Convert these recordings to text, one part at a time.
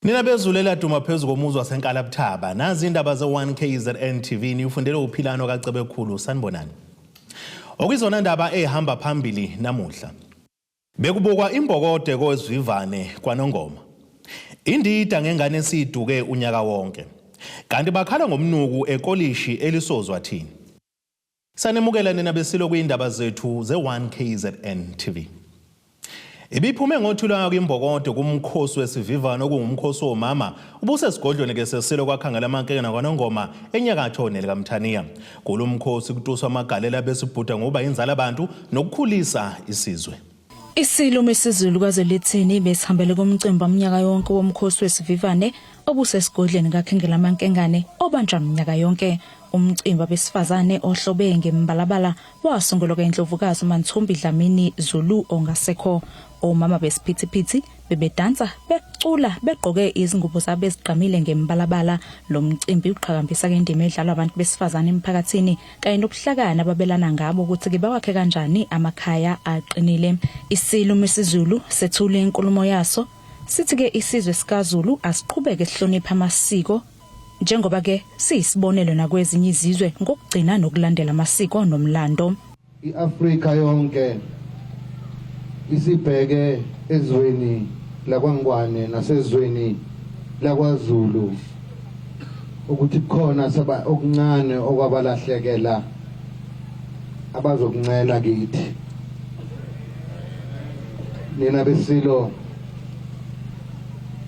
Nina bezulu eladuma phezu komuzi waseNkalabuthaba, nazi indaba ze-1 KZN TV niyifundele uPhilano kaCebekhulu. Sanibonani. Okuyizona ndaba ehamba phambili namuhla. Bekubukwa imbokode kozwivane kwaNongoma. Indida ngengane esiduke unyaka wonke. Kanti bakhala ngomnuku ekolishi elisozwathini. Sanemukela nina besilo kuyindaba zethu ze-1 KZN TV. Ibiphume ngothulwayo kwimbokodo kumkhosi wesivivano okungumkhosi womama ubusesigodlweni ke sesilo kwakhangela amankengana kwaNongoma enyakatho nelikaMthaniya. Kulo mkhosi kutuswa amagalela besibhuda ngokuba inzala abantu nokukhulisa isizwe. Isilo Misizulu kaZwelithini besihambele kumcimbi waminyaka yonke womkhosi wesivivane obusesigodlweni kaKhengelamankengane obanjwa minyaka yonke. Umcimbi wabesifazane ohlobe ngemibalabala wasungulwa kweNdlovukazi uManthombi Dlamini Zulu ongasekho. Omama besiphithiphithi bebedansa becula begqoke izingubo zabo ezigqamile ngemibalabala. Lo mcimbi uqhakambisa ke indima edlalwa abantu besifazane emphakathini kanye nobuhlakani ababelana ngabo ukuthi ke bawakhe kanjani amakhaya aqinile. Isilo Misizulu sethule inkulumo yaso sithi ke isizwe sikaZulu asiqhubeke sihloniphe amasiko njengoba ke siyisibonelo nakwezinye izizwe ngokugcina nokulandela amasiko nomlando. I-Afrika yonke isibheke ezweni lakwaNgwane nasezweni lakwaZulu ukuthi kukhona okuncane okwabalahlekela abazokuncela kithi. Nina besilo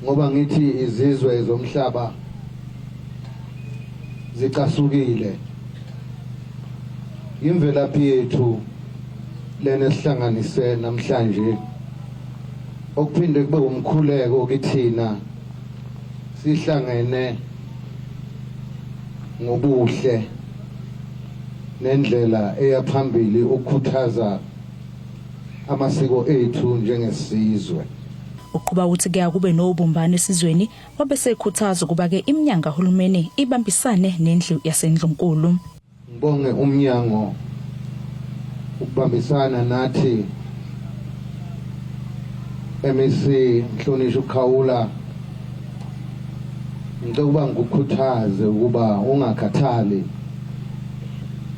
ngoba ngithi izizwe zomhlaba zicasukile imvelaphi yethu lena esihlanganise namhlanje okuphinde kube umkhuleko kithina sihlangene ngobuhle nendlela eya phambili ukukhuthaza amasiko ethu njengesizwe. Uqhuba uthi kuya kube nobumbano esizweni wabe sekhuthaza ukuba ke iminyango kahulumeni ibambisane nendlu yasendlunkulu. Ngibonge umnyango ukubambisana nathi MEC Mhlonishwa uKhawula ngicela ukuba ngikukhuthaze ukuba ungakhathali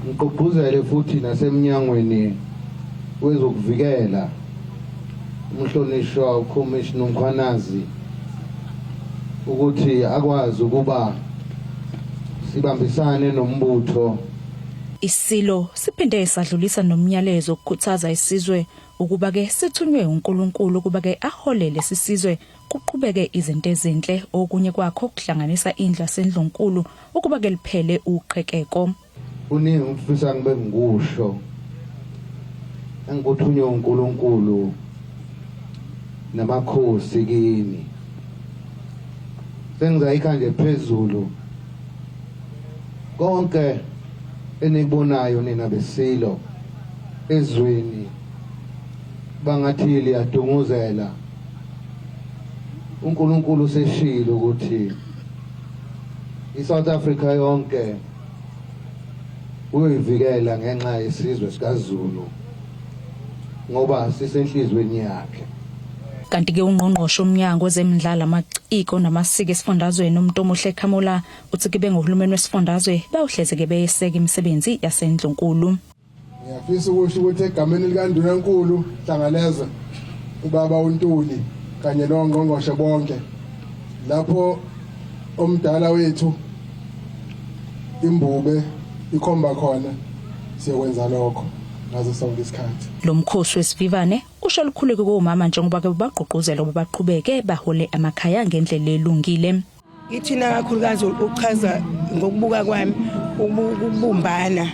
ngigqugquzele futhi nasemnyangweni wezokuvikela umhlonishwa ukhomishina uMkhwanazi ukuthi akwazi ukuba sibambisane nombutho. Isilo siphinde sadlulisa nomyalezo wokukhuthaza isizwe ukuba ke sithunywe uNkulunkulu ukuba ke ahole lesi sizwe kuqhubeke izinto ezinhle okunye kwakho kuhlanganisa indlu yasendlunkulu ukuba ke liphele uqhekeko. Kuningi ngifisa ngibe ngikusho engikuthunywe uNkulunkulu namakhosi kini. Sengizayikha nje phezulu konke enikubonayo nina besilo ezweni bangathi liyadunguzela uNkulunkulu useshilo ukuthi iSouth Africa yonke uyoyivikela ngenxa yesizwe sikaZulu ngoba sisenhlizweni yakhe. Kanti ke ungqongqoshe umnyango wezemidlalo amaciko namasiko esifundazweni uMntomuhle Khamula uthi kube ngohulumeni wesifundazwe bawuhleze ke beyeseka imisebenzi yasendlunkulu. Ngiyafisa ukusho ukuthi egameni likaNdunankulu Hlangalezwe ubaba uNtuli kanye nongqongqoshe bonke lapho omdala wethu imbube ikhomba khona siyokwenza lokho ngaso sonke isikhathi. Lo mkhosi wesivivane usho lukhuleke komama njengoba ke bagqugquzela ukuba baqhubeke bahole amakhaya ngendlela elungile. Kithina kakhulukazi ukuchaza ngokubuka kwami ukubumbana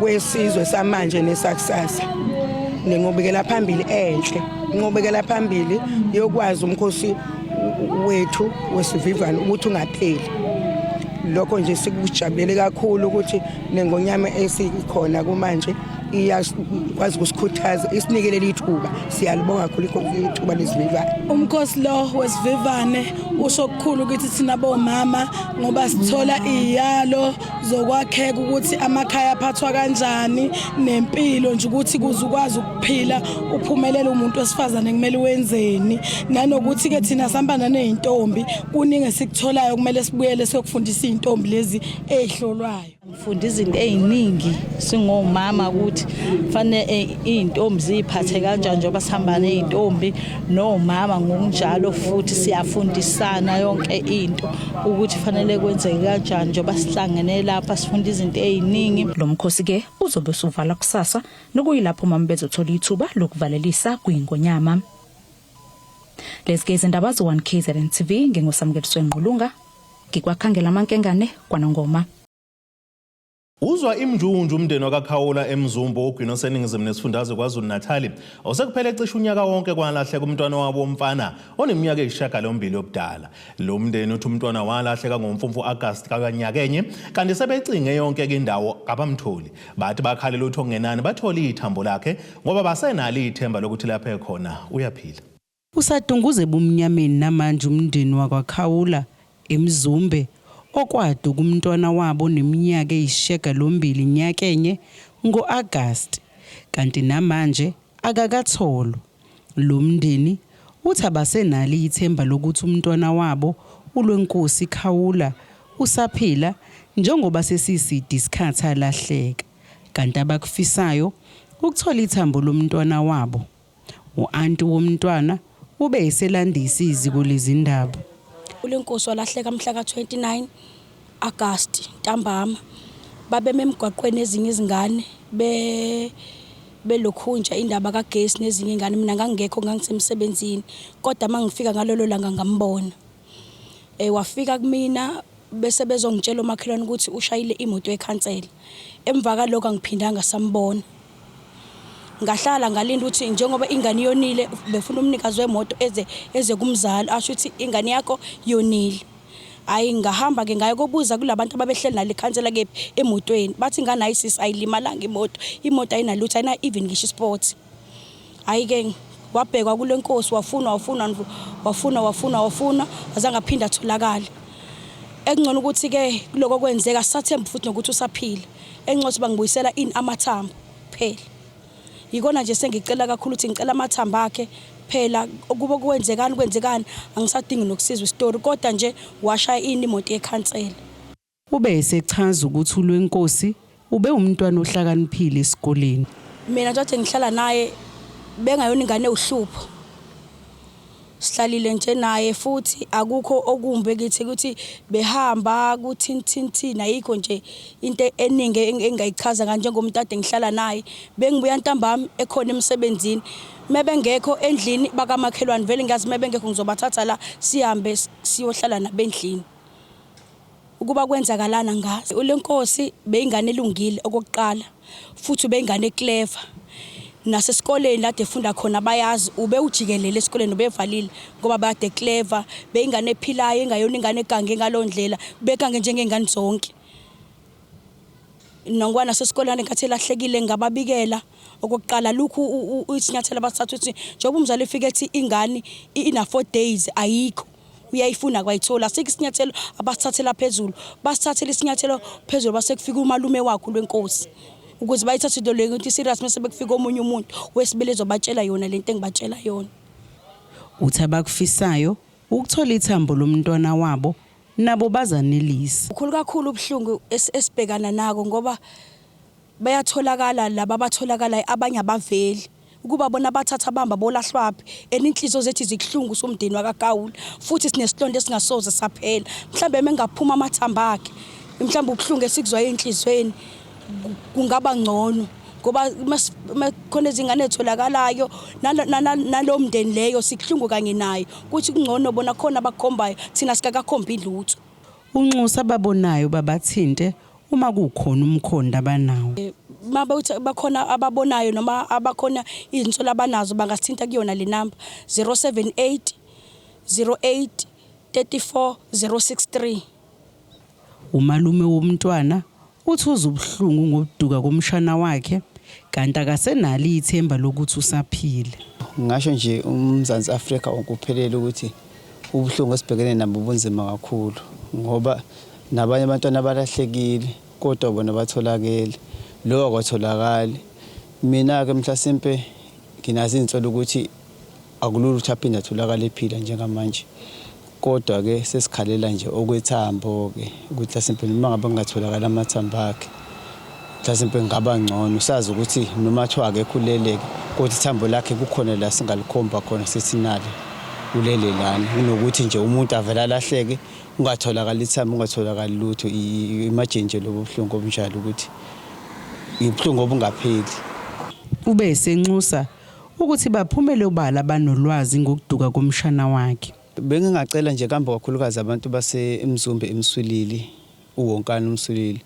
kwesizwe samanje nesakusasa nenqubekela phambili enhle inqubekela phambili yokwazi umkhosi wethu wesivivane ukuthi ungapheli lokho nje sikujabulele kakhulu ukuthi nengonyama esikhona kumanje. Iyakwazi ukusikhuthaza, isinikele ithuba. Siyalibonga kakhulu ithuba lesivivane. Umkhosi lo wesivivane usho okukhulu kithi thina bomama, ngoba sithola iyalo zokwakheka, ukuthi amakhaya aphathwa kanjani, nempilo nje, ukuthi kuze ukwazi ukuphila uphumelele umuntu wesifazane kumele wenzeni, nanokuthi ke thina sihamba nezintombi, kuningi esikutholayo, kumele sibuyele siyokufundisa izintombi lezi ezihlolwayo. Ngifunda izinto eziningi singomama, ukuthi fanele izintombi ziphathe kanjani njengoba sihamba nezintombi, nomama ngokunjalo, futhi siyafundisana yonke into ukuthi fanele kwenzeke kanjani njengoba sihlangene lapha, sifunda izinto eziningi. Lo mkhosi ke uzobe usuvala kusasa, nokuyilapho mama bezothola ithuba lokuvalelisa kwingonyama. Lezi ke izindaba ze-1 KZN TV, nginguSamukeliswe Ngqulunga, ngikwakhangela amankengane kwaNongoma. Uzwa imjunju umndeni wakaKhawula eMzumbo, ogwini oseningizimu nesifundazwe KwaZulu-Natali, osekuphele cishe unyaka wonke kwalahleka umntwana wabo womfana oneminyaka eyisishiyagalombili yobudala. Lo mndeni uthi umntwana walahleka ngomfumfu August kanyakenye, kanti sebecinge yonke indawo kabamtholi. Bathi bakhalela ukuthi okungenani bathole ithambo lakhe, ngoba basenalo ithemba lokuthi lapho ekhona uyaphila. Usadunguze ebumnyameni namanje umndeni wakwaKhawula eMzumbe, okwadu kumntwana wabo neminyaka eyisishiyagalombili nyakenye ngo-Agasti, kanti namanje akakatholwa. Lo mndeni uthi abasenalo ithemba lokuthi umntwana wabo uLwenkosi Khawula usaphila, njengoba sesiside isikhathi alahleka, kanti abakufisayo ukuthola ithambo lomntwana wabo. U-anti womntwana ube eselandisa iziko lezindaba. Ulenkosi walahleka mhla ka-29 August ntambama. Babeme emgwaqweni ezinye izingane be belokhunja indaba kagesi nezinye ingane. Mina ngangingekho, ngangisemsebenzini, kodwa mangifika ngalolo langa ngambona. Wafika kumina bese bezongitshela omakhelwane ukuthi ushayile imoto yekhansela. Emva kaloko angiphindanga sambona. Ngahlala ngalinda ukuthi njengoba ingane yonile, befuna umnikazi wemoto eze kumzali asho ukuthi ingane yakho yonile. Hayi, ngahamba ke ngaye kobuza kulabantu ababehleli nale khansela kephi emotweni, bathi ingane ayisisi, ayilimalanga imoto, imoto ayinalutho, ayina even ngisho isport. Hayi ke, wabhekwa kule nkosi, wafuna, wafuna, wafuna, wafuna, wafuna, azange aphinde atholakale. Ekungcono ukuthi ke kuloko kwenzeka sisathemba futhi nokuthi usaphila. Engcono bangibuyisela ini amathambo phela. Yikona nje sengicela kakhulu ukuthi ngicela amathambo akhe phela. Kuba kwenzekani kwenzekani, angisadingi nokusizwa isitori, kodwa nje washaya ini imoto yekhansela. Ube esechaza ukuthi uLwenkosi ube umntwana ohlakaniphile esikoleni. Mina nje ngihlala naye, bengayona ingane ewuhlupho. Sihlalile nje naye, futhi akukho okumbi kithi ukuthi behamba kuthini, ayikho nje into eningi engayichaza kanje njengomuntu ade ngihlala naye. Bengibuya ntambama ekhona emsebenzini, mebengekho endlini bakamakhelwane, vele ngiyazi mebengekho ngizobathatha la, sihambe siyohlala nabendlini. Ukuba kwenzakalana ngazi. Ulenkosi beyingane elungile okokuqala, futhi ubeyingane eclever. Nasesikoleni lade efunda khona bayazi ube ujikelele esikoleni, ubevalile ngoba bade clever, beyingane ephilayo, engayona ingane egange ngalo ndlela, begange njengengane zonke. Nongwana sesikoleni ngenkathi elahlekile ngababikela okokuqala lokhu isinyathelo abasithatha ukuthi njengoba umzali efika ethi ingane ina 4 days ayikho, uyayifuna kwayithola, asikho isinyathelo abasithathela phezulu. Basithathela isinyathelo phezulu base kufika umalume wakhe lwenkosi, ukuze bayithathe into leyo ukuthi serious, mase bekufika omunye umuntu wesibili ezobatshela yona lento engibatshela yona. Uthi abakufisayo ukuthola ithambo lomntwana wabo, nabo bazanelisa. Ukhulu kakhulu ubuhlungu esibhekana nako, ngoba bayatholakala laba abatholakalayo, abanye abaveli ukuba bona bathatha bamba bolahlwaphi, and inhliziyo zethu zikuhlungu somndeni wakaKawula, futhi sinesilonda esingasoze saphela. Mhlambe mengaphuma amathambo akhe, mhlambe ubuhlungu esikuzwayo enhlizweni kungaba ngcono, ngoba khona izingane ezitholakalayo nalo mndeni leyo sikuhlungu kanye nayo, kuthi kungcono bona khona abakhombayo, thina sikakakhombi lutho. Unxusa ababonayo babathinte uma kukhona umkhondo abanawo. Mabe bakhona ababonayo noma abakhona izinsolo abanazo, bangasithinta kuyona le number 078 08 34 063. Umalume womntwana uthi uzubuhlungu ngokuduka komshana wakhe. kanti akasenalo ithemba lokuthi usaphila. Ngingasho nje uMzansi Afrika wonke uphelele ukuthi ubuhlungu esibhekene nabo bunzima kakhulu ngoba nabanye abantwana balahlekile kodwa bona batholakele, lo akwatholakali. Mina-ke mhlasimpe nginazo iy'nsolo ukuthi akulula ukuthi aphinde atholakale ephila njengamanje. Kodwa-ke sesikhalela nje okwethambo-ke ukuthi mhlasimpe noma ngabe kungatholakala amathambo akhe mhlasimpe kungaba ngcono, sazi ukuthi noma kuthiwa akekho ulele-ke kodwa ithambo lakhe kukhona la singalikhomba khona sithi nali ulele lana, kunokuthi nje umuntu avele alahleke kungatholakali ithambo kungatholakali lutho. Imagine nje lobo buhlungu obunjalo ukuthi ubuhlungu obungapheli. Ube esenxusa ukuthi baphumele obala abanolwazi ngokuduka komshana wakhe. Bengingacela nje kambe kakhulukazi abantu baseMzumbe eMswilili, uwonkana uMswilili,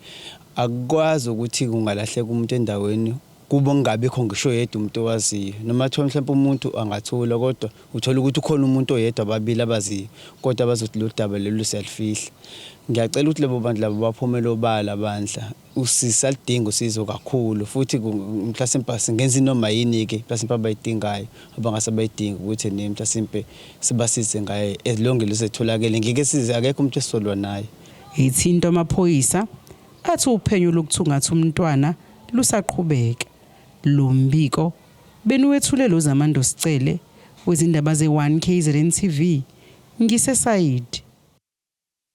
akukwazi ukuthi kungalahleka umuntu endaweni kube kungabikho ngisho oyedwa umuntu owaziyo, noma kuthiwa mhlawumpe umuntu angathula kodwa uthola ukuthi ukhona umuntu oyedwa ababili abaziyo kodwa bazothi lolu daba lolu siyalifihla. Ngiyacela ukuthi labo bantu labo baphumele obala bandla, sisaludinga usizo kakhulu futhi mhlasimpe singenza noma yini-ke mhlasimpe abayidingayo abangase bayidinga ukuthi ne mhlasimpe sibasize ngayo as long lisetholakele ngike size, akekho umuntu esisolwa naye. Ithintwa amaphoyisa athi uphenyo lokuthungatha umntwana lusaqhubeka. Lo mbiko beniwethule uZamando Sicele wezindaba ze-1 KZN TV ngiseSayidi.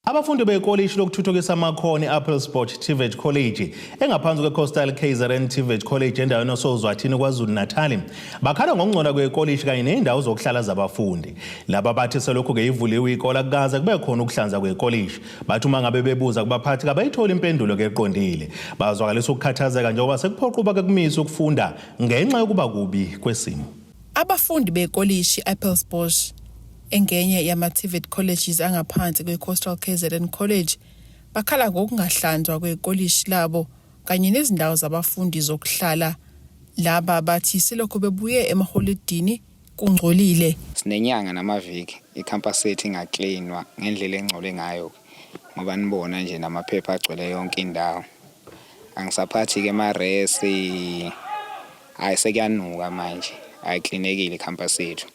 Abafundi bekolishi lokuthuthukisa amakhono i-Appelsbosch TVET College engaphansi kwe-Coastal KZN TVET College endaweni osozwathini KwaZulu-Natal bakhala ngokungcola kwekolishi kanye ney'ndawo zokuhlala zabafundi. Laba bathi selokhu-ke ivuliwe ikole akukaze kube khona ukuhlanza kwekolishi. Bathi uma ngabe bebuza kubaphathi kabayitholi impendulo ke eqondile. Bazwakalisa ukukhathazeka njengoba sekuphoqa uba ke kumiswe ukufunda ngenxa yokuba kubi kwesimo. Abafundi bekolishi Appelsbosch engenye yama-TVET colleges angaphansi kwe-Coastal KZN College bakhala ngokungahlanzwa kwekolishi labo kanye nezindawo zabafundi zokuhlala. Laba bathi selokhu bebuye emaholidini kungcolile. Sinenyanga namaviki icampus yethu ingaklinwa ngendlela engcole ngayo ngoba nibona nje namaphepha agcwele yonke indawo. Angisaphathi-ke amaresi, hhayi sekuyanuka manje, ayiklinekile icampus yethu.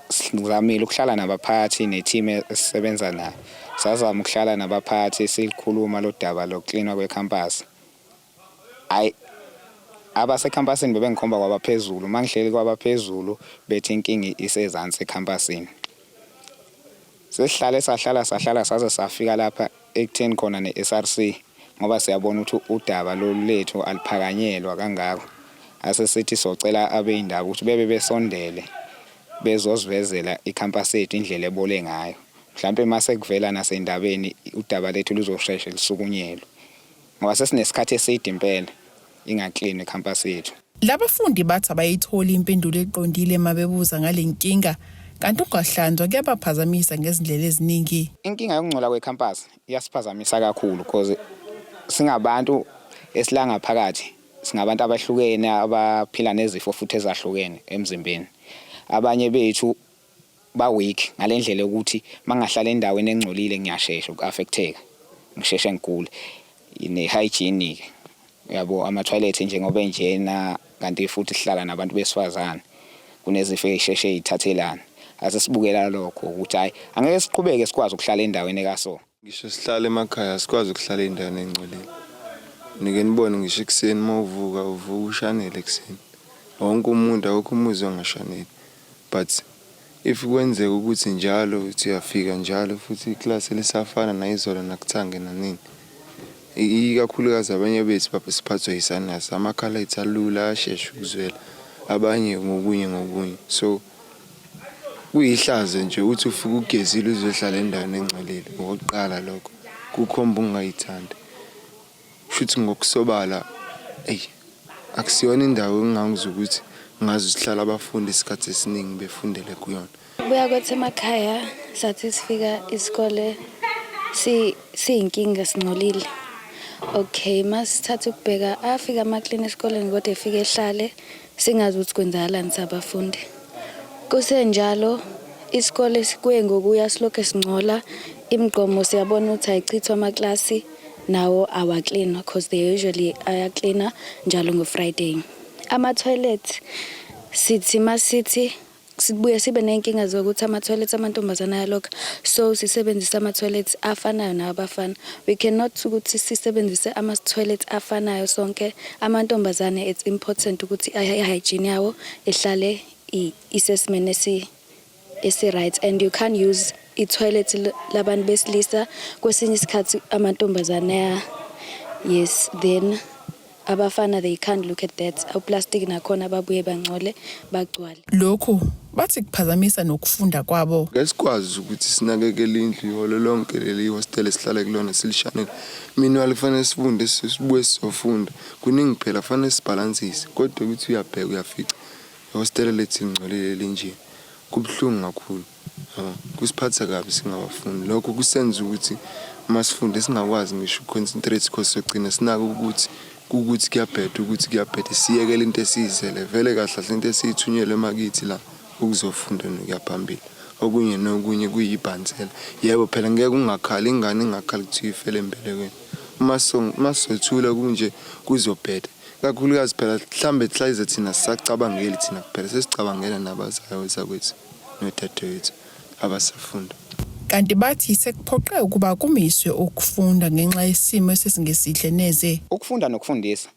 Sizamile ukuhlala nabaphathi ne-team esisebenza nayo. Sazama ukuhlala nabaphathi sikhuluma lo daba lokuklinwa kwecampus. Hhayi abasecampusini bebengikhomba kwabaphezulu, uma ngihleli kwabaphezulu bethi inkinga isezansi ecampusini. Sesihlale sahlala sahlala saze safika lapha ekutheni khona ne-SRC ngoba siyabona ukuthi udaba lolu lethu aluphakanyelwa kangako. Ase sithi socela abey'ndaba ukuthi bebe besondele bezosivezela icampus yethu indlela ebole ngayo. Mhlampe mase kuvela nasendabeni udaba lethu luzosheshe lisukunyelwe ngoba sesinesikhathi eside impela ingaklinwa icampus yethu. Labafundi bathi abayitholi impendulo eqondile uma bebuza ngale nkinga kanti ukungahlanzwa kuyabaphazamisa ngezindlela eziningi. Inkinga yokungcola kwecampus iyasiphazamisa kakhulu because singabantu esila ngaphakathi, singabantu abahlukene abaphila nezifo futhi ezahlukene emzimbeni. Abanye bethu ba-weak ngale ndlela yokuthi mangahlala endaweni engcolile ngiyashesha uku-affecteka, ngisheshe ngigule. Ne-hygiene-ke uyabo, ama-toilet njengoba enjena kanti futhi sihlala nabantu besifazane, kunezifo ey'sheshe y'thathelane. Ase sibukela lokho ukuthi hhayi angeke siqhubeke sikwazi ukuhlala endaweni ekaso. Ngisho sihlala emakhaya asikwazi ukuhlala ey'ndaweni ey'ngcolile. Nike nibone ngisho ekuseni uma uvuka uvuka ushanele ekuseni. Wonke umuntu awukho umuzi ongashaneli but if kwenzeka ukuthi njalo uthi uyafika njalo futhi iklasi lisafana nayizolo nakuthange nanini. Ikakhulukazi abanye bethu siphathwa yisanasi, amakhala ethu alula ayashesha ukuzwela, abanye ngokunye ngokunye. So kuyihlazo nje ukuthi ufike ugezile uzohlala endaweni engcolile, okokuqala lokho kukhomba ukungayithandi. Shuthi ngokusobala eyi akusiyona indawo engangizwa ukuthi ngaze sihlala abafundi isikhathi esiningi befundele kuyona. Buya kwethu emakhaya sathi sifika isikole siyinkinga singcolile. Okay, masithatha ukubheka afika ama-clean esikoleni kodwa efike ehlale singazi ukuthi kwenzakalani sabafundi. Kusenjalo isikole sikuye ngokuya silokhu singcola, imigqomo siyabona ukuthi ayichithwa amaklasi. Nawo awaklinwa because they usually ayaklina njalo ngo-Friday. Ama-toilet, sithi masithi sibuye sibe ney'nkinga zokuthi ama-toilet amantombazane ayalokha, so sisebenzise ama-toilet afanayo nawabafana. We cannot ukuthi sisebenzise ama-toilet afanayo sonke. Amantombazane, it's important ukuthi i-hygiene yawo ihlale isesimeni esi-right, and you can't use i-toilet labantu besilisa. Kwesinye isikhathi amantombazane yes, then abafana, they can't look at that. Uplastic nakhona babuye bangcole, bagcwale. Lokhu bathi kuphazamisa nokufunda kwabo. Ngeke sikwazi ukuthi sinakekele indlu ihholo lonke leli hostel esihlala kulona silishanele. Meanwhile kufanele sifunde, sibuye sizofunda. Kuningi phela, kufanele sibhalansise, kodwa ukuthi uyabheka uyafica ihostela lethu lingcolile linje. Kubuhlungu kakhulu, yabo, kusiphatha kabi singabafundi. Lokho kusenza ukuthi uma sifunde singakwazi ngisho uku-concentrate, because sogcina sinake ukuthi kuyabheda, ukuthi kuyabheda, siyekele into esiyizele vele kahle kahle, into esiyithunyelwe emakithi la ukuzofunda nokuya phambili. Okunye nokunye kuyibhansela. Yebo phela, ngeke ungakhali, ingane ingakhali kuthiwa ifele embelekweni. Uma sizothula kunje kuzobheda kakhulukazi phela. Mhlambe hlayize thina sisacabangeli thina kuphela, sesicabangela nabazayo zakwethu nodadewethu abasafunda. Kanti bathi sekuphoqe ukuba kumiswe ukufunda ngenxa yesimo esesingesihle neze. Ukufunda nokufundisa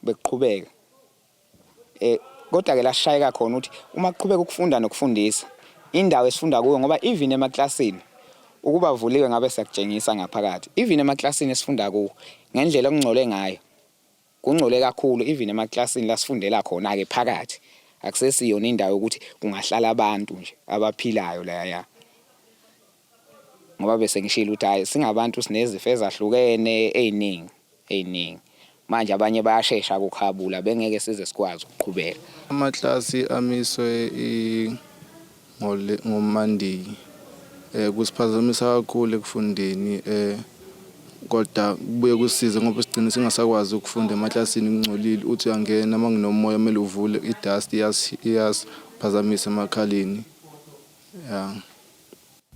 bekuqhubeka, kodwa ke lashayeka khona ukuthi uma kuqhubeka ukufunda nokufundisa, indawo esifunda kuyo, ngoba even emaklasini ukuba vuliwe ngabe siyakutshengisa ngaphakathi, even emaklasini esifunda kuwo ngendlela okungcole ngayo, kungcole kakhulu. Even emaklasini la sifundela khona ke phakathi, akusesiyona indawo yokuthi kungahlala abantu nje abaphilayo la, ngoba bese ngishilo ukuthi hayi, singabantu sinezifo ezahlukene ey'ningi ey'ningi. Manje abanye bayashesha ukukhabula, bengeke size sikwazi ukuqhubeka. Amaklasi amiswe ngoManday, kusiphazamisa kakhulu ekufundeni, kodwa kubuye kusize ngoba sigcine singasakwazi ukufunda emaklasini, kungcolile. Uthi uyangena, uma kunomoya kumele uvule, i-dust iyasiphazamisa emakhaleni, ya.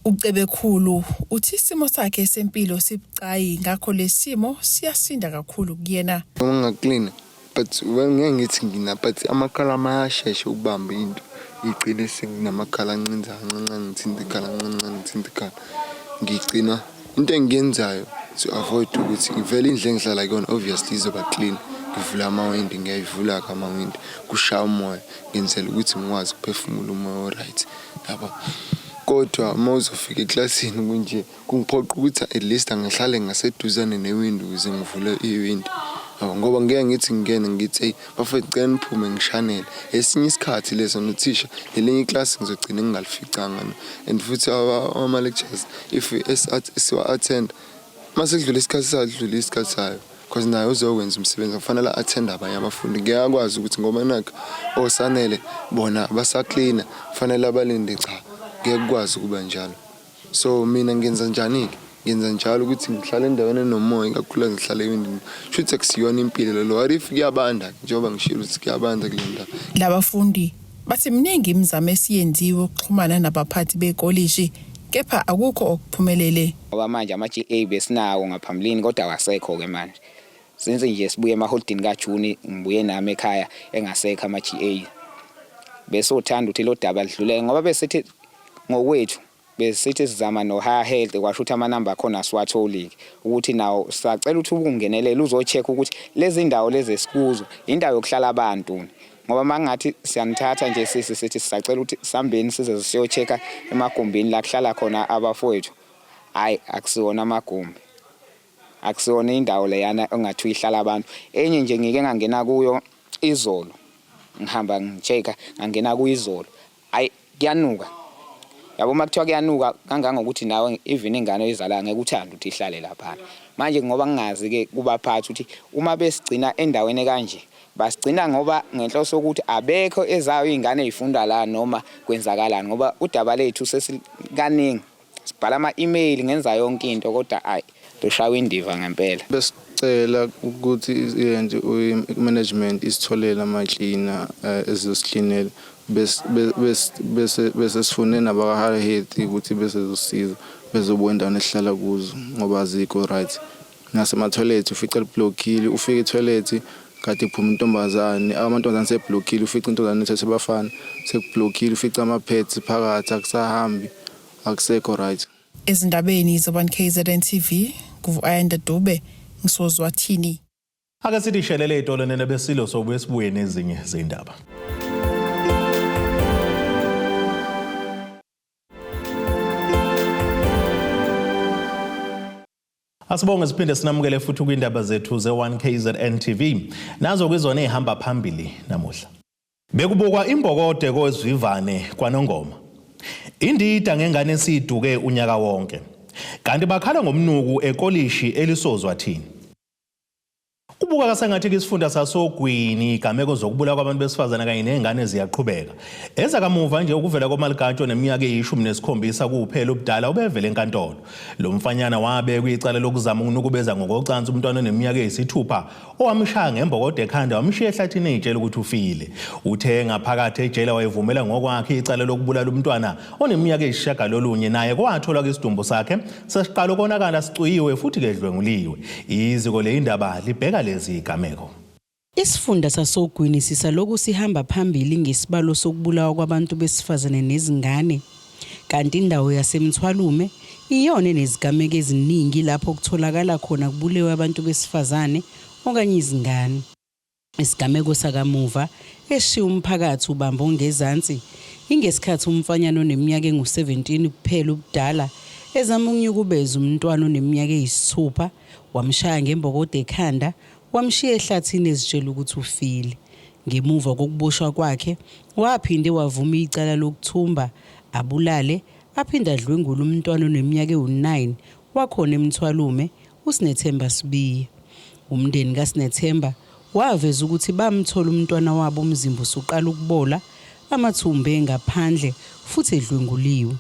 Ucebekhulu uthi isimo sakhe sempilo sibucayi, ngakho lesimo siyasinda kakhulu kuyena. Uma ngingaklina, but well, ngeke ngithi ngina, but amakhala ayashesha ukubamba into, igcine senginamakhala ancinza kancane, ngithinta ikhala kancane, ngithinta ikhala. Ngigcina into engiyenzayo to avoid ukuthi ngivele indlu engihlala kuyona obviously izoba clean, ngivula amawindi, ngiyayivula-ke amawindi, kushaya umoya, ngenzela ukuthi ngikwazi ukuphefumula umoya o-right, yabo. Kodwa uma uzofika eklasini kunje, kungiphoqa ukuthi at least angihlale ngaseduzane newindi ukuze ngivule iwindi, yabo, ngoba ngeke ngithi ngingene ngithi, "Eyi bafethu, ngicela niphume ngishanele." Esinye isikhathi leso nothisha nelinye iklasi ngizogcina ngingalificanga, and futhi ama-lectures if siwa-attend mase kudlula isikhathi, sadlula isikhathi sayo, because naye uzokwenza umsebenzi, kufanele a-attend abanye abafundi. Ngeke akwazi ukuthi ngoba nakho osanele bona basaklina kufanele abalinde. Cha, ngeke kukwazi ukuba njalo. So mina ngenza njani-ke? Ngenza njalo ukuthi ngihlale endaweni enomoya, ikakhulukazi ngihlale ewindini. Shuthi akusiyona impilo lelo. What if kuyabanda, njengoba ngishilo ukuthi kuyabanda kule ndawo? Labafundi bathi miningi imizamo esiyenziwe ukuxhumana nabaphathi bekolishi, kepha akukho okuphumelele. Ngoba manje ama-GA besinawo ngaphambilini, kodwa awasekho-ke manje, since nje sibuye emaholidini kaJuni, ngibuye nami ekhaya engasekho ama-GA. Bese uthanda ukuthi lo daba lidluleke, ngoba besithi ngokwethu besithi sizama no-higher health, kwasho ukuthi amanamba akhona asiwatholi-ke, ukuthi nawo sacela ukuthi ukungenelela uzo-check ukuthi lezi ndawo lezi esikuzo indawo yokuhlala abantu, ngoba uma kungathi siyanithatha nje sisi sithi sisacela ukuthi sihambeni size siyo-check-a emagumbini la kuhlala khona abafowethu, hhayi, akusiwona amagumbi, akusiyona indawo leyana ongathi uyihlala abantu. Enye nje ngike ngangena kuyo izolo, ngihamba ngi-check-a, ngangena kuyo izolo, hhayi, kuyanuka, yabo. Uma kuthiwa kuyanuka kangangokuthi nawe even ingane oyizalayo ngeke uthande ukuthi ihlale laphana. Manje ngoba ngingazi-ke kubaphathi ukuthi uma besigcina endaweni ekanje, basigcina ngoba ngenhloso yokuthi abekho ezayo iy'ngane ey'funda la noma kwenzakalani, ngoba udaba lethu sesikaningi sibhala ama-email, ngenza yonke into, kodwa ayi, lushawa indiva ngempela. Besicela ukuthi nje i-management isitholele ama-cleaner ezosiklinela, bese sifune nabaka-higher health ukuthi besezosiza, bezobuka endaweni esihlala kuzo ngoba azikho right. Nasemathoyilethi ufica liblockile, ufike ethoyilethi kade kuphuma intombazane, amantombazane seblockile, ufica intombazane ethathe abafana sekublockile, ufica ama-pads phakathi akusahambi, akusekho right. Ezindabeni ze-1 KZN TV, nguAyanda Dube, ngisozwathini. Ake sithi shelele itolo nene besilo sobuye sibuye nezinye zindaba. Asibonge siphinde sinamukele futhi kwindaba zethu ze-1 KZN TV. Nazo kwizona ezihamba phambili namuhla. Bekubukwa imbokode kozivivane kwaNongoma. Indida ngengane esiduke unyaka wonke. Kanti bakhala ngomnuku ekolishi elisozwathini. Kubukeka sengathi isifunda sasogwini igameko zokubulawa kwabantu besifazane kanye nezingane ziyaqhubeka. Ezakamuva nje ukuvela koMaligatsho neminyaka eyi-17 kuphela ubudala ubevele enkantolo. Lo mfanyana wabekwa icala lokuzama ukunukubeza ngokocansi umntwana oneminyaka eyisithupha owamshaya ngembokodo ekhanda wamshiya ehlathini eyitshela ukuthi ufile. Uthe ngaphakathi ejele wayevumela ngokwakhe icala lokubulala umntwana oneminyaka eyisishiyagalolunye naye kwatholwa isidumbu sakhe sesiqala ukonakala sicwiyiwe futhi kedlwenguliwe. Iziko le indaba libheka lezi gameko. Isifunda sasoGwini sisaloku sihamba phambili ngesibalo sokubulawa kwabantu besifazane nezingane. Kanti indawo yaseMthwalume iyona enezigameko eziningi lapho kutholakala khona kubulewe abantu besifazane okanye izingane. Isigameko sakamuva esishiya umphakathi ubamba ongezansi ingesikhathi umfanyana oneminyaka engu-17 kuphela ubudala ezama ukunyukubeza umntwana oneminyaka eyisithupha wamshaya ngembokodo ekhanda wamshiya ehlathini ezitshela ukuthi ufile. Ngemuva kokuboshwa kwakhe waphinde wavuma icala lokuthumba, abulale, aphinde adlwengule umntwana oneminyaka ewu-9 wakhona eMthwalume uSinethemba Sibiya. Umndeni kaSinethemba waveza ukuthi bamthola umntwana wabo umzimba usuqala ukubola, amathumbu engaphandle futhi edlwenguliwe.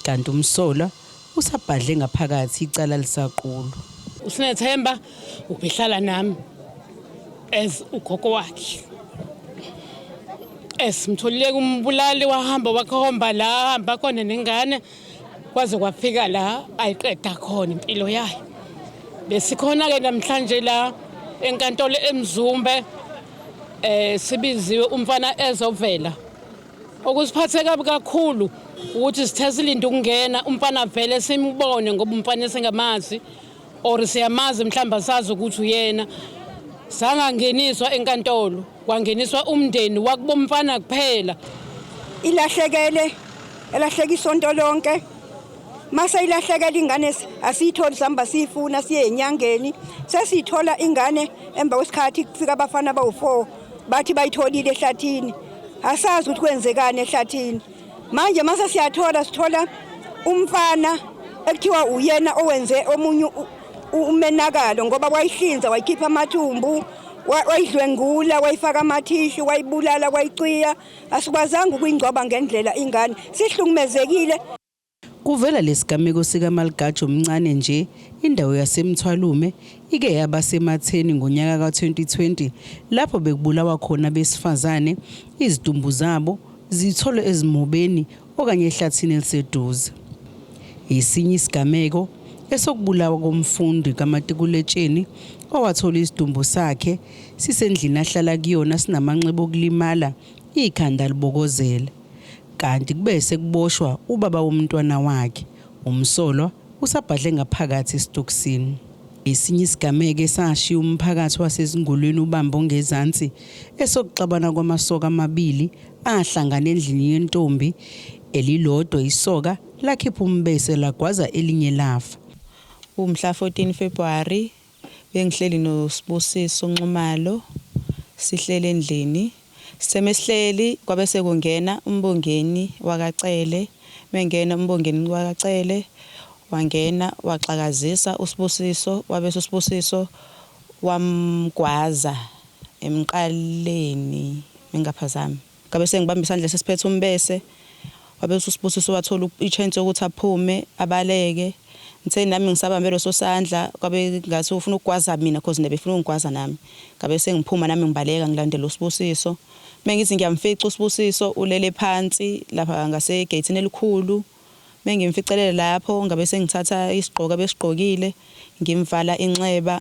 Kanti umsolwa usabhadle ngaphakathi icala lisaqulwa. USinethemba ubehlala nami as ugogo wakhe. Esimtholile kumbulali wahamba wakhomba la hamba khona nengane kwaze kwafika la ayiqeda khona impilo yayo. Besikhona-ke namhlanje la enkantolo eMzumbe sibiziwe umfana ezovela. Okusiphathe kabi kakhulu ukuthi sithe silinde ukungena umfana vele simbone ngoba umfana esingamazi or siyamazi mhlawumbe asazi ukuthi uyena. Sangangeniswa enkantolo, kwangeniswa umndeni wakubomfana kuphela. Ilahlekele, elahleka isonto lonke. Mase ilahlekela ingane asiyitholi, sihamba siyifuna siye enyangeni. Sesiyithola ingane emva kwesikhathi kufika abafana abawu-4 bathi bayitholile ehlathini. Asazi ukuthi kwenzekani ehlathini. Manje mase siyathola sithola umfana ekuthiwa uyena owenze omunye umenakalo ngoba wayihlinza wayikhipha amathumbu wayidlwengula wayifaka amathishu wayibulala wayicwiya. Asikwazanga ukuyingcwaba ngendlela ingane, sihlukumezekile. Kuvela lesigameko sikaMaligajo omncane nje indawo yaseMthwalume ike yaba sematheni ngonyaka ka-2020 lapho bekubulawa khona abesifazane izidumbu zabo zitholwe ezimobeni okanye ehlathini eliseduze. Esinye isigameko esokubulawa komfundi kamatikuletsheni owathola isidumbu sakhe sisendlini ahlala kuyona sinamanxeba okulimala ikhanda libokozela. Kanti kube sekuboshwa ubaba womntwana wakhe, umsolwa usabhadle ngaphakathi esitokisini. Esinye isigameko esashiya umphakathi waseZingolweni ubambe ongezansi esokuxabana kwamasoka amabili ahlangana endlini yentombi, elilodwa isoka lakhipha umbese lagwaza elinye lafa. Umhla 14 February bengihleli noSibusiso Nxumalo sihleli endlini. Sithe sihleli kwabe sekungena uMbongeni wakaCele, mengena uMbongeni wakaCele wangena waxakazisa uSibusiso, wabe uSibusiso wamgwaza emqaleni mengaphazami. Ngabe sengibamba isandla sesiphethe umbese, wabe uSibusiso wathola i-chance yokuthi aphume abaleke. Ngithe nami ngisabambe leso sandla kwabe ngathi ufuna ukugwaza mina cause nebefuna ukungigwaza nami. Ngabe sengiphuma nami ngibaleka ngilandela uSibusiso. Mengithi ngiyamfica uSibusiso ulele phansi lapha ngase gate elikhulu. Mengimficelele lapho ngabe sengithatha isigqoko abesigqokile ngimvala inxeba.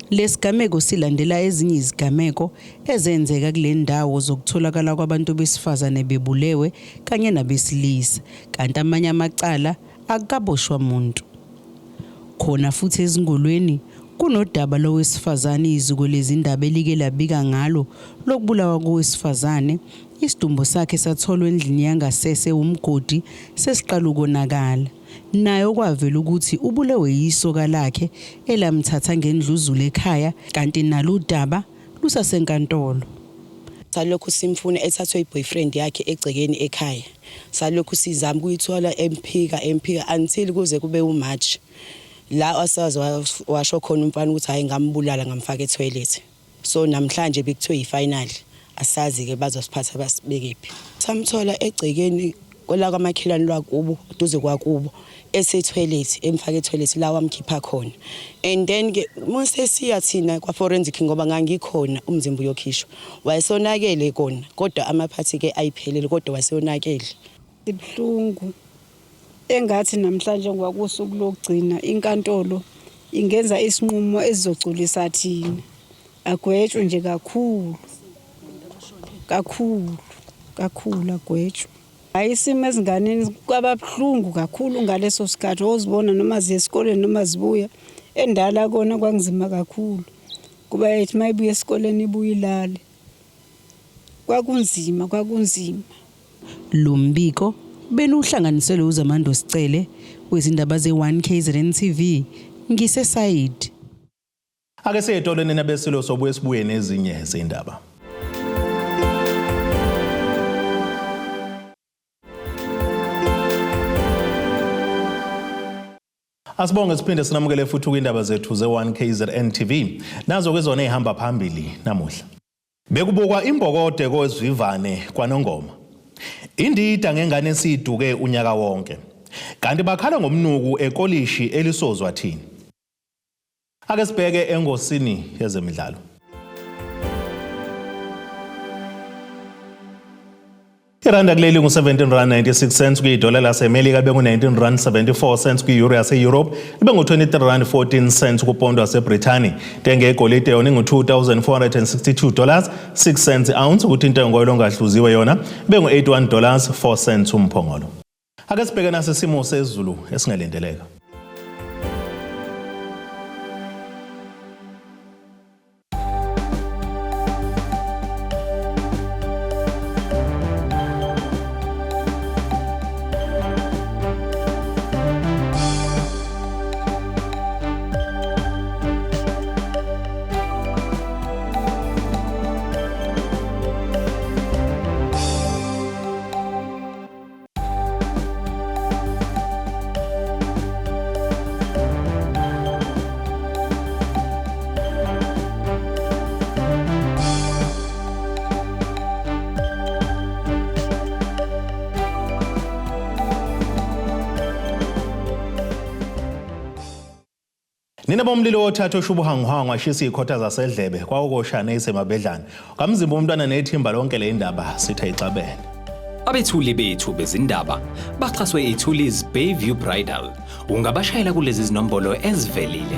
Lesigameko silandela ezinye izigameko ezenzeka kule ndawo zokutholakala kwabantu besifazane bebulewe kanye nabesilisa kanti amanye amacala akukaboshwa muntu. Khona futhi eZingolweni kunodaba lowesifazane iziko lezindaba elike labika ngalo lokubulawa kowesifazane, isidumbu sakhe satholwa endlini yangasese ewumgodi sesiqala ukonakala. Naye okwavela ukuthi ubulewe yisoka lakhe elamthatha ngendluzula ekhaya kanti nalo udaba lusasenkantolo. Salokhu simfuna ethathwe i-boyfriend yakhe egcekeni ekhaya. Salokhu sizama ukuyithola emphika emphika until kuze kube uMarch. La asaze washo khona umfana ukuthi hhayi ngambulala ngamfaka ethoyilethi. So namhlanje bekuthiwe yi-final asazi-ke bazosiphatha basibekephi. Samthola egcekeni kwelakwamakhelwane lwakubo duze kwakubo esethoyilethi emfaka ethoyilethi la wamkhipha khona. And then ke masesiya thina kwa-forensic ngoba ngangikhona umzimba uyokhishwa. Wayesonakele kona kodwa amaphathi ke ayiphelele kodwa wayesonakele. Sibuhlungu engathi namhlanje ngoba kusuku lokugcina inkantolo ingenza isinqumo esizogculisa thina. Agwetshwe nje kakhulu kakhulu kakhulu agwetshwe. Hayi isimo ezinganeni kwaba buhlungu kakhulu ngaleso sikhathi ozibona noma ziya esikoleni noma zibuya endala kona kwakunzima kakhulu kuba yayithi uma ibuya esikoleni ibuye ilale. Kwakunzima kwakunzima. Lo mbiko benuhlanganiselwe uZamando Sicele wezindaba ze-1 KZN TV ngiseSayidi. Ake siye etolo nina besilo sobuye sibuye nezinye zindaba. Asibonge siphinde sinamukele futhi kwindaba zethu ze-1 KZN TV. Nazo ke zona ezihamba phambili namuhla. Bekubukwa imbokode kozivivane kwaNongoma. Indida ngengane esiduke unyaka wonke. Kanti bakhala ngomnuku ekolishi elisozwathini. Ake sibheke engosini yezemidlalo. Iranda kuleli ngu-17 rand 96 cents kwidola laseMelika libe ngu-19 rand 74 cents kwi-euro yase-Europe libe ngu-23 rand 14 cents kupondo waseBrithani. Intengo yegolide yona ingu-2462 dollars 6 cents ounce kuthi intengo yolongahluziwe yona ibe ngu-81 dollars 4 cents umphongolo. Ake sibheke nasi isimo sezulu esingalindeleka. Nina bomlilo othatha oshubuhanguhangu ashisa izikhotha zasedlebe kwawokoshana isemabedlana. Kamzimba umntwana nethimba lonke le ndaba sithe ixabene. Abethuli bethu bezindaba baxhaswe iThulis Bayview Bridal. Ungabashayela kulezi zinombolo ezivelile.